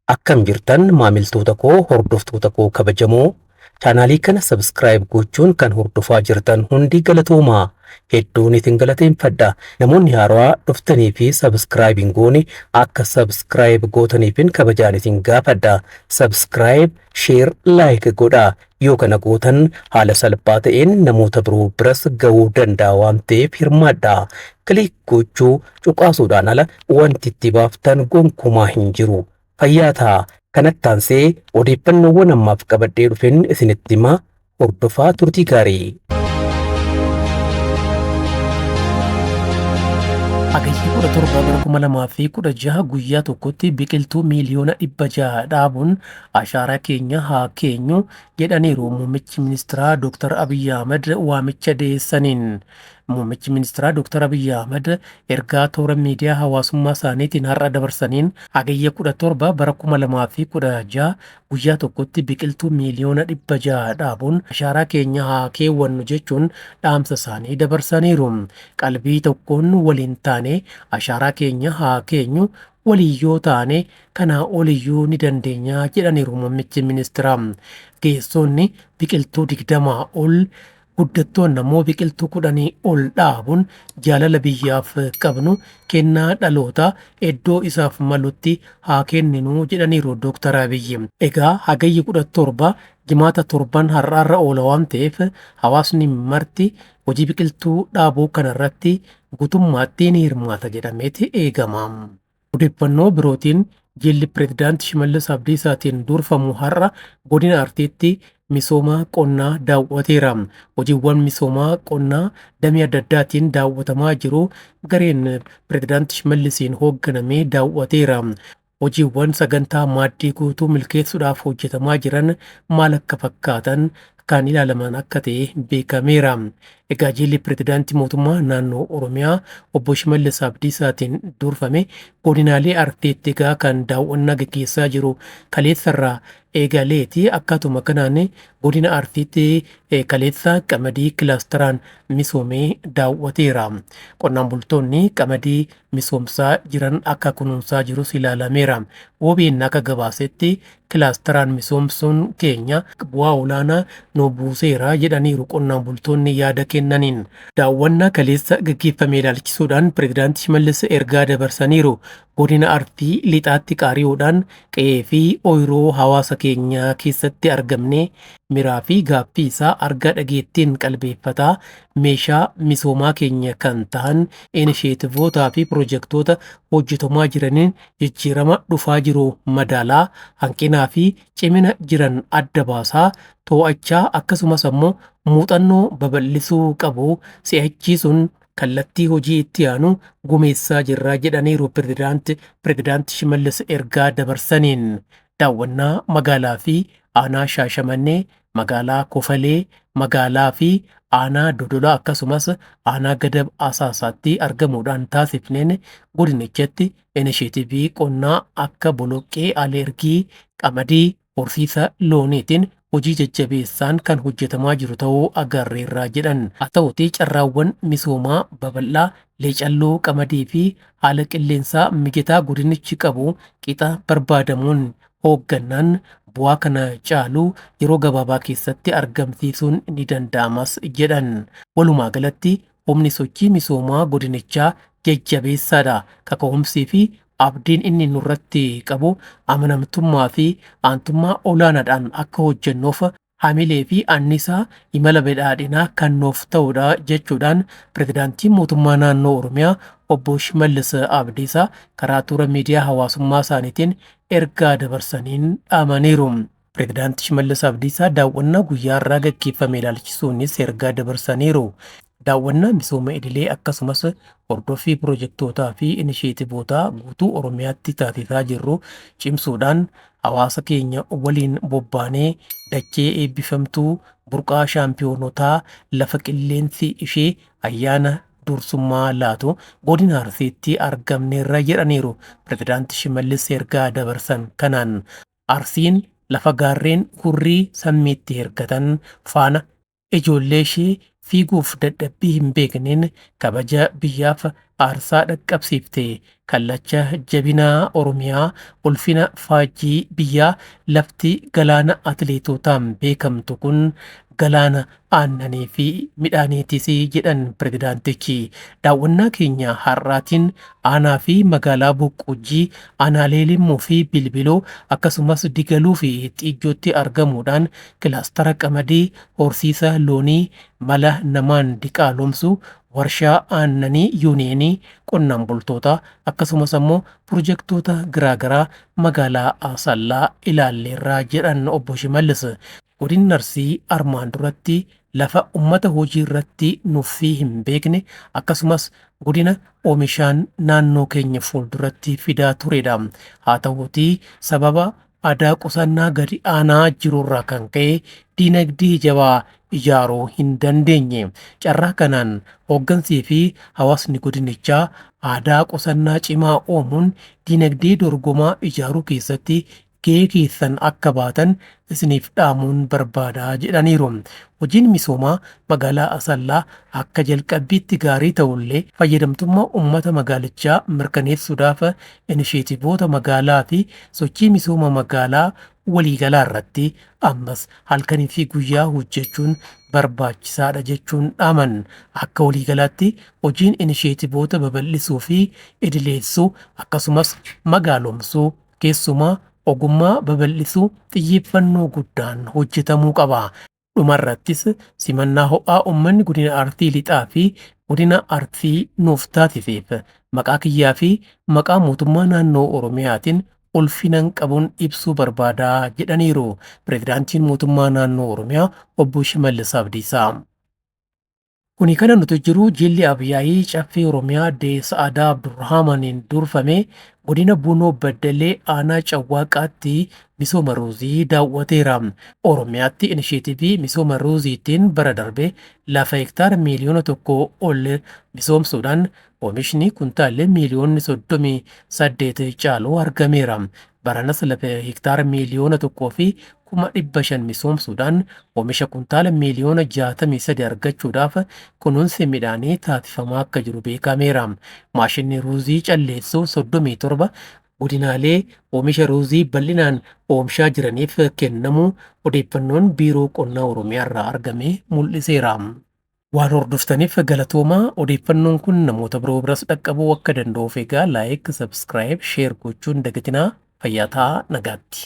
Akkam jirtan maamiltoota koo, hordoftoota koo kabajamoo, chaanaalii kana subscribe gochuun kan hordofaa jirtan hundi galatoomaa. Hedduun isin galateeffadha. Namoonni haarawaa dhuftanii fi subscribe hin goone akka subscribe gootaniifin kabajaan isin gaafadha. Subscribe, share, like godhaa. Yoo kana gootan haala salphaa ta'een namoota biroo biras ga'uu danda'a waan ta'eef hirmaadhaa. Click gochuu cuqaasuudhaan ala wanti itti baaftan gonkumaa hin jiru. Fayyaa ta'aa. Kanatti aansee odeeffannoowwan ammaaf qabadhee dhufen isinitti hima. Hordofaa turtii gaarii. Hagayya 17 bara 2016 guyyaa tokkotti biqiltuu miiliyoona 600 dhaabuun ashaaraa keenya haa keenyu jedhaniiru Muummichi Ministiraa Dr. Abiyyi Ahmad waamicha dhiyeessaniin. Muummichi Ministiraa Dr. Abiyyi Ahmad ergaa toora miidiyaa hawaasummaa isaaniitiin har'a dabarsaniin Hagayya 17 bara 2016 guyyaa tokkotti biqiltuu miiliyoona 600 dhaabuun ashaaraa keenya haa keewwannu jechuun dhaamsa isaanii dabarsaniiru. Qalbii tokkoon waliin taanee ashaaraa keenya haa keenyu, waliin yoo taane kanaa oliyyuu ni dandeenya jedhaniiru Muummichi Ministiraa. Ga'eessonni biqiltuu 20 ol, guddattoonni ammoo biqiltuu kudhanii ol dhaabuun jaalala biyyaaf qabnu kennaa dhalootaa iddoo isaaf malutti haa kenninu jedhaniiru Dooktar Abiyyi. Egaa Hagayyi 17 Jimaata torban har'aarra oola waan ta'eef hawaasni marti hojii biqiltuu dhaabuu kanarratti guutummaatti ni hirmaata jedhameeti eegama. Odeeffannoo birootiin jilli Pireezidaanti Shimallis Abdiisaatiin durfamu har'a Godina Arsiitti misooma qonnaa daawwateera. Hojiiwwan misoomaa qonnaa damee adda addaatiin daawwatamaa jiru gareen Pireezidaanti Shimallisiin hoogganame daawwateera. Hojiiwwan sagantaa maaddii guutuu milkeessuudhaaf hojjetamaa jiran maal akka fakkaatan kan ilaalaman akka ta'e beekameera. Egaa jilli Pireezidaantii Mootummaa Naannoo Oromiyaa Obbo Shimallis Abdiisaatiin durfame godinaalee Arsiitti egaa kan daawwannaa gaggeessaa jiru kaleessarraa eegaleeti. Akkaatuma kanaan godina Arsiitti kaleessa qamadii kilaastaraan misoome daawwateera. Qonnaan bultoonni qamadii misoomsaa jiran akka kunuunsaa jirus ilaalameera. OBN akka gabaasetti kilaastaraan misoomsuun keenya bu'aa olaanaa nu buuseera jedhaniiru qonnaan bultoonni yaada kennaniin. Daawwannaa kaleessa gaggeeffame ilaalchisuudhaan Pireezidaanti Shimallis ergaa dabarsaniiru. Godina Arsii Lixaatti qaari'uudhaan qe'ee fi ooyiruu hawaasa keenyaa keessatti argamnee miraa fi gaaffii isaa argaa dhageettiin qalbeeffataa meeshaa misoomaa keenya kan tahan inisheetivootaa fi pirojektoota hojjetamaa jiraniin jijjiirama dhufaa jiru madaalaa, hanqinaa fi cimina jiran adda baasaa, too'achaa akkasumas ammoo muuxannoo babal'isuu qabu si'achiisuun kallattii hojii itti aanu gumeessaa jirra jedhaniiru Pirezidaanti Shimallis ergaa dabarsaniin. Daawwannaa magaalaa fi aanaa Shaashamannee, magaalaa Kofalee, magaalaa fi aanaa Dodolaa akkasumas aanaa Gadab Asaasaatti argamuudhaan taasifneen godinichatti inisheetivii qonnaa akka boloqqee alergii, qamadii, horsiisa looniitiin hojii jajjabeessaan kan hojjetamaa jiru ta'uu agarreerra jedhan. Haa ta'uutii carraawwan misoomaa babal'aa leecalloo qamadii fi haala qilleensaa mijataa godinichi qabu qixa barbaadamuun hooggannaan bu'aa kana caalu yeroo gabaabaa keessatti argamsiisuun ni danda'amas jedhan. Walumaa galatti humni sochii misoomaa godinichaa jajjabeessaadha. Kaka'umsii fi abdiin inni nurratti qabu amanamtummaa fi aantummaa olaanaadhaan akka hojjennuuf hamilee fi annisaa imala badhaadhinaa kan nuuf ta'udha jechuudhaan Pirezidaantiin Mootummaa Naannoo Oromiyaa Obbo Shimallis Abdiisaa karaa toora miidiyaa hawaasummaa isaaniitiin ergaa dabarsaniin dhaamaniiru. Pirezidaanti Shimallis Abdiisaa daawwannaa guyyaa har'aa gaggeeffame ilaalchisuunis ergaa dabarsaniiru. Daawwannaa misooma idilee akkasumas hordoffii pirojektootaa fi inisheetivootaa guutuu Oromiyaatti taasisaa jirru cimsuudhaan hawaasa keenya waliin bobbaanee dachee eebbifamtuu burqaa shaampiyoonotaa lafa qilleensi ishee ayyaana dursummaa laatu godina Arsiitti argamneerra jedhaniiru Pirezidaanti Shimallis ergaa dabarsan kanaan. Arsiin lafa gaarreen hurrii sammiitti hirkatan faana ijoollee ishee fiiguuf dadhabbii hin beekneen kabaja biyyaaf aarsaa dhaqqabsiifte. Kallacha jabinaa Oromiyaa, ulfina faajjii biyyaa, lafti galaana atileetotaan beekamtu kun galaana aannanii fi midhaaniitis jedhan pirezidaantichi. Daawwannaa keenya har'aatiin aanaa fi magaalaa Boqqojjii, aanaalee Limmuu fi Bilbiloo akkasumas Digaluu fi Xiijjootti argamuudhaan kilaastara qamadii, horsiisa loonii, mala namaan diqaalomsuu, warshaa aannanii yuuniyeenii qonnaan bultootaa akkasumas ammoo pirojektoota garaagaraa magaalaa Asallaa ilaalleerraa jedhan obbo Shimallis. Godinni Arsii armaan duratti lafa uummata hojii irratti nuffii hin beekne akkasumas godina oomishaan naannoo keenya fuulduratti fidaa turedha. Haa ta'uutii sababa aadaa qusannaa gadi aanaa jirurraa kan ka'e diinagdee jabaa ijaaruu hin dandeenye. Carraa kanaan hooggansii fi hawaasni godinichaa aadaa qusannaa cimaa uumuun diinagdee dorgomaa ijaaruu keessatti gahee keessan akka baatan isiniif dhaamuun barbaadaa jedhaniiru. Hojiin misoomaa magaalaa Asallaa akka jalqabbiitti gaarii ta'ullee fayyadamtummaa uummata magaalichaa mirkaneessuudhaaf inisheetivoota magaalaa fi sochii misooma magaalaa waliigalaa irratti ammas halkanii fi guyyaa hojjechuun barbaachisaadha jechuun dhaaman. Akka waliigalaatti hojiin inisheetivoota babal'isuu fi idileessuu akkasumas magaalomsuu keessumaa ogummaa babal'isuu xiyyeeffannoo guddaan hojjetamuu qaba. Dhumarrattis simannaa ho'aa uummanni godina Arsii Lixaa fi godina Arsii nuuf taasiseef maqaa kiyyaa fi maqaa mootummaa naannoo Oromiyaatiin ulfinan qabuun ibsuu barbaadaa jedhaniiru. Pireezidaantiin mootummaa naannoo Oromiyaa obbo Shimallis Abdiisaa. Kuni kana nuti jiru jilli Abiyyaayii Caffee Oromiyaa Aadde Sa'aadaa Abdurrahaamaaniin durfame godina Buunoo Baddalee aanaa Cawwaaqaatti misooma ruuzii daawwateera. Oromiyaatti inisheetivii misooma ruuziitiin bara darbe lafa hektaara miiliyoona 1 ol misoomsuudhaan oomishni kuntaallee miiliyoonni 38 caalu argameera. Baranas lafa hektaara 1,500,000 misoomsuudhaan oomisha kuntaala miiliyoona 63 argachuudhaaf kunuunsi midhaanii taasifamaa akka jiru beekameera. Maashinni ruuzii calleessuu 37 godinaalee oomisha ruuzii bal'inaan oomishaa jiraniif kennamuu odeeffannoon biiroo qonnaa Oromiyaa irraa argame mul'iseera. Waan hordoftaniif galatoomaa. Odeeffannoon kun namoota biroo biras dhaqqabuu akka danda'uuf egaa like, subscribe, share gochuun dagatinaa. Fayyaa ta'aa, nagaatti.